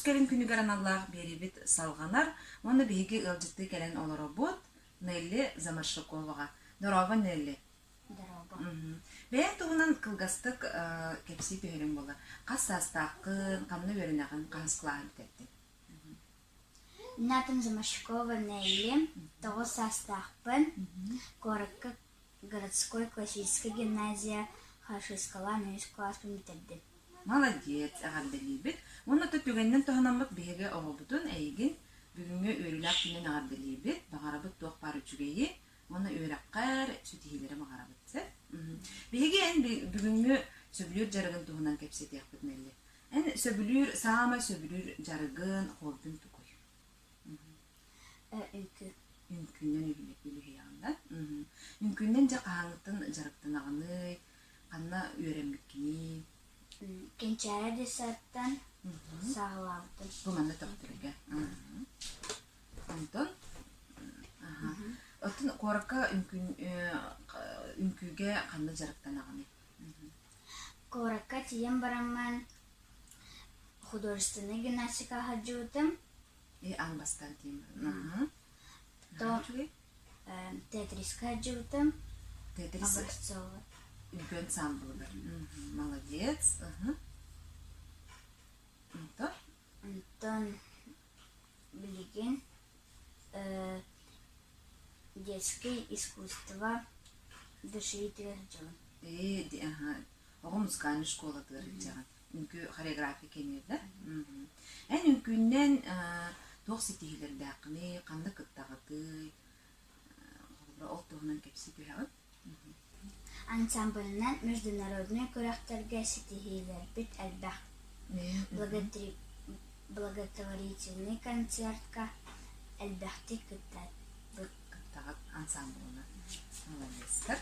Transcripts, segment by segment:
көмүскэлин күнүгэр аналлаах биэриибит салҕанар уонна биһиги ыалдьыттыы кэлэн олоробут Нелли Замаршаковаҕа. Дорообо, Нелли. Дорообо. Бэйэҥ туһунан кылгастык кэпсии түһэриҥ буоллар. Хас саастааххын, ханна үөрэнэҕин, хаһыс кылааһы бүтэрдиҥ? Мин аатым Замаршакова Нелли, 9 саастаахпын. Куоракка городской классическай гимназия хорошисткалаан үһүс кылааспын бүтэрдим. Молодец, эҕэрдэлиибит. Уонна то түгэнинэн туһанаммыт биһиги оҕобутун эйигин бүгүҥҥү үөрүүлээх күнүн эҕэрдэлиибит. Баҕарабыт туох баар үчүгэйи уонна үөрэххэр ситиһиилэри баҕарабыт. Сөп? Биһиги эн бүгүҥҥү сөбүлүүр дьарыгын туһунан кэпсэтиэхпит Нелли. Эн сөбүлүүр, саамай сөбүлүүр дьарыгын, хоббиҥ тугуй? Үҥкүү. Үҥкүүнэн үлүһүйэҕин да? Үҥкүүнэн дьэ хаһааҥҥыттан дьарыктанаҕыный? Ханна үөрэммиккиний? Кэнчээри десерттан саҕалаабытым. Бу манна төхтүргэ. Онтон оттон куоракка үҥкүүгэ ханна дьарыктанаҕыный? Куоракка тиийэн бараммын художественнай гимнастикаҕа сылдьыбытым. Э, аан бастаан тиийэн баран. То Тетриска сылдьыбытым. Тетрис Образцовый. Үҥкүү ансамблыгар. Молодец. Онтон? Онтон билигин детское искусство души сылдьабын. Ээ, оҕо музыкальнай школатыгар сылдьаҕын. Үҥкүү хореография кэмигэр да? Эн үҥкүүннэн туох ситиһиилэрдээххиний, ханна кыттаҕытый? Холобура, ол туһунан кэпсии түһэҕин. Ансамблынан международнай күрэхтэргэ ситиһиилэрбит элбэх. Благотворительный концертка элбэхтик кыттабыт. Кыттаҕыт ансамблынан. Молодецтар.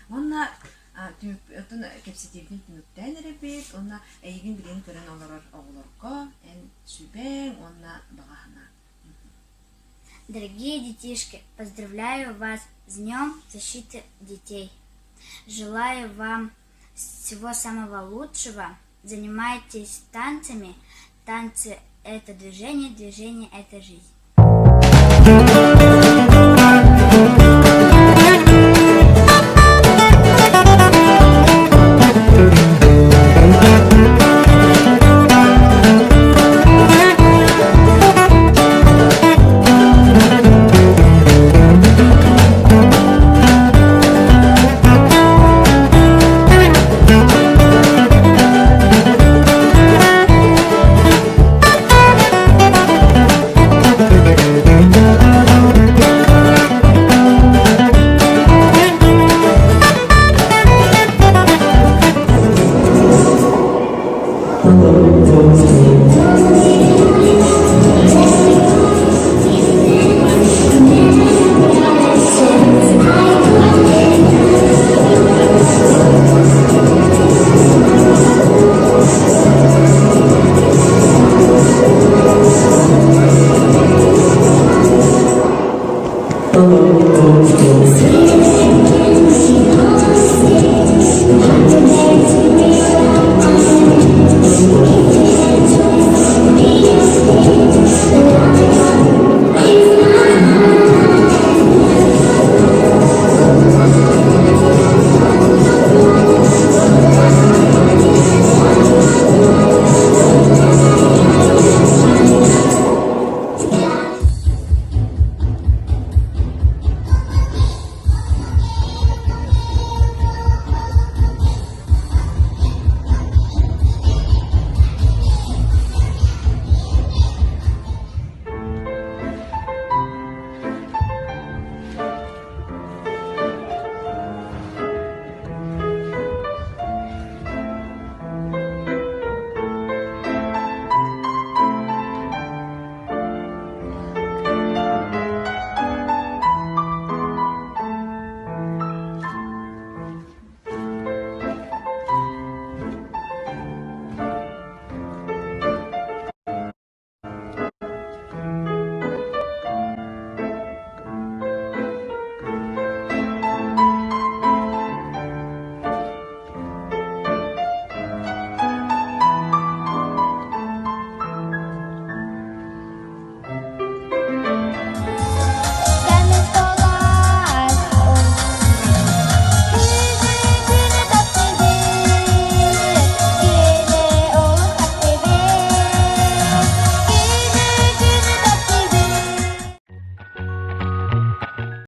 Уонна оттон кэпсэтиибитин түмүктээн эрэбит уонна эйигин билигин көрөн олорор оҕолорго эн сүбэҥ уонна баҕа санааҥ. Дорогие детишки, поздравляю вас с Днем защиты детей! Желаю вам всего самого лучшего. Занимайтесь танцами. Танцы – это движение, движение – это жизнь.